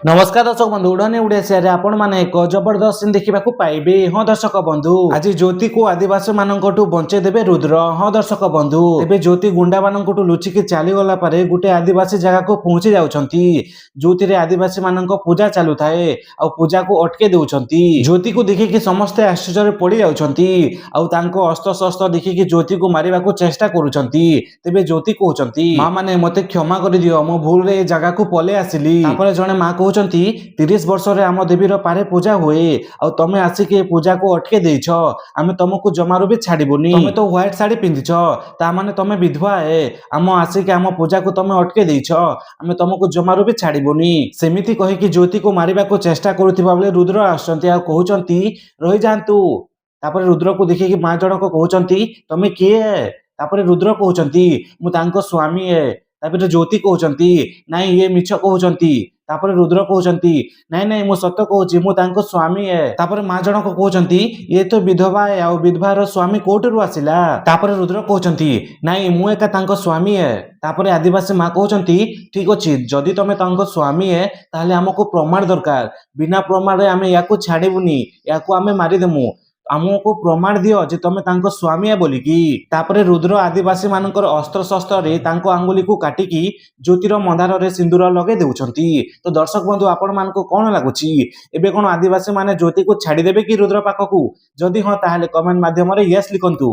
ନମସ୍କାର ଦର୍ଶକ ବନ୍ଧୁ, ଉଡ଼ାନ ଓଡ଼ିଶାରେ ଆପଣମାନେ ଏକ ଜବରଦସ୍ତ ସିନ୍ ଦେଖିବାକୁ ପାଇବେ। ହଁ ଦର୍ଶକ ବନ୍ଧୁ, ଆଜି ଜ୍ୟୋତିକୁ ଆଦିବାସୀ ମାନଙ୍କଠୁ ବଞ୍ଚେଇ ଦେବେ ରୁଦ୍ର। ହଁ ଦର୍ଶକ ବନ୍ଧୁ, ଏବେ ଜ୍ୟୋତି ଗୁଣ୍ଡା ମାନଙ୍କଠୁ ଲୁଚିକି ଚାଲିଗଲା ପରେ ଗୋଟେ ଆଦିବାସୀ ଜାଗାକୁ ପହଞ୍ଚି ଯାଉଛନ୍ତି, ଯୋଉଥିରେ ଆଦିବାସୀ ମାନଙ୍କ ପୂଜା ଚାଲୁଥାଏ ଆଉ ପୂଜାକୁ ଅଟକେଇ ଦେଉଛନ୍ତି। ଜ୍ୟୋତିକୁ ଦେଖିକି ସମସ୍ତେ ଆଶ୍ଚର୍ଯ୍ୟରେ ପଡି ଯାଉଛନ୍ତି ଆଉ ତାଙ୍କ ଅସ୍ତ୍ର ଶସ୍ତ୍ର ଦେଖିକି ଜ୍ୟୋତିକୁ ମାରିବାକୁ ଚେଷ୍ଟା କରୁଛନ୍ତି। ତେବେ ଜ୍ୟୋତି କହୁଛନ୍ତି, "ମା ମାନେ, ମତେ କ୍ଷମା କରିଦିଅ, ମୁଁ ଭୁଲରେ ଏ ଜାଗାକୁ ପଳେଇ ଆସିଲି।" ତାପରେ ଜଣେ ମା କହୁଛନ୍ତି, "30 ବର୍ଷରେ ଆମ ଦେବୀର ପାରେ ପୂଜା ହୁଏ ଆଉ ତମେ ଆସିକି ଏ ପୂଜାକୁ ଅଟକେଇ ଦେଇଛ। ଆମେ ତମକୁ ଜମାରୁ ବି ଛାଡିବୁନି। ତମେ ତ ହ୍ୱାଇଟ ଶାଢୀ ପିନ୍ଧିଛ, ତା ମାନେ ତମେ ବିଧବା ଏ। ଆମ ଆସିକି ଆମ ପୂଜାକୁ ତମେ ଅଟକେଇ ଦେଇଛ, ଆମେ ତମକୁ ଜମାରୁ ବି ଛାଡିବୁନି।" ସେମିତି କହିକି ଜ୍ୟୋତିକୁ ମାରିବାକୁ ଚେଷ୍ଟା କରୁଥିବା ବେଳେ ରୁଦ୍ର ଆସୁଛନ୍ତି ଆଉ କହୁଛନ୍ତି, "ରହିଯାଆନ୍ତୁ।" ତାପରେ ରୁଦ୍ରକୁ ଦେଖିକି ମା ଜଣକ କହୁଛନ୍ତି, "ତମେ କିଏ?" ତାପରେ ରୁଦ୍ର କହୁଛନ୍ତି, "ମୁଁ ତାଙ୍କ ସ୍ୱାମୀ ଏ।" ତାପରେ ଜ୍ୟୋତି କହୁଛନ୍ତି, "ନାଇଁ, ଇଏ ମିଛ କହୁଛନ୍ତି।" ତାପରେ ରୁଦ୍ର କହୁଛନ୍ତି, "ନାଇଁ ନାଇଁ, ମୁଁ ସତ କହୁଛି, ମୁଁ ତାଙ୍କ ସ୍ୱାମୀ ଏ।" ତାପରେ ମା ଜଣକ କହୁଛନ୍ତି, "ଇଏ ତ ବିଧବା ଏ, ଆଉ ବିଧବାର ସ୍ୱାମୀ କୋଉଠିରୁ ଆସିଲା?" ତାପରେ ରୁଦ୍ର କହୁଛନ୍ତି, "ନାଇଁ, ମୁଁ ଏକା ତାଙ୍କ ସ୍ୱାମୀ ଏ।" ତାପରେ ଆଦିବାସୀ ମା କହୁଛନ୍ତି, "ଠିକ ଅଛି, ଯଦି ତମେ ତାଙ୍କ ସ୍ୱାମୀ ଏ, ତାହେଲେ ଆମକୁ ପ୍ରମାଣ ଦରକାର। ବିନା ପ୍ରମାଣରେ ଆମେ ୟାକୁ ଛାଡିବୁନି, ୟାକୁ ଆମେ ମାରିଦେମୁ। ଆମକୁ ପ୍ରମାଣ ଦିଅ ଯେ ତମେ ତାଙ୍କ ସ୍ୱାମୀ ଏ ବୋଲିକି।" ତାପରେ ରୁଦ୍ର ଆଦିବାସୀ ମାନଙ୍କର ଅସ୍ତ୍ର ଶସ୍ତ୍ରରେ ତାଙ୍କ ଆଙ୍ଗୁଳିକୁ କାଟିକି ଜ୍ୟୋତିର ମନ୍ଦାରରେ ସିନ୍ଦୁର ଲଗେଇ ଦେଉଛନ୍ତି। ତ ଦର୍ଶକ ବନ୍ଧୁ, ଆପଣ ମାନଙ୍କୁ କଣ ଲାଗୁଛି? ଏବେ କଣ ଆଦିବାସୀ ମାନେ ଜ୍ୟୋତିକୁ ଛାଡିଦେବେ କି ରୁଦ୍ର ପାଖକୁ? ଯଦି ହଁ, ତାହେଲେ କମେଣ୍ଟ ମାଧ୍ୟମରେ ୟେସ୍ ଲିଖନ୍ତୁ।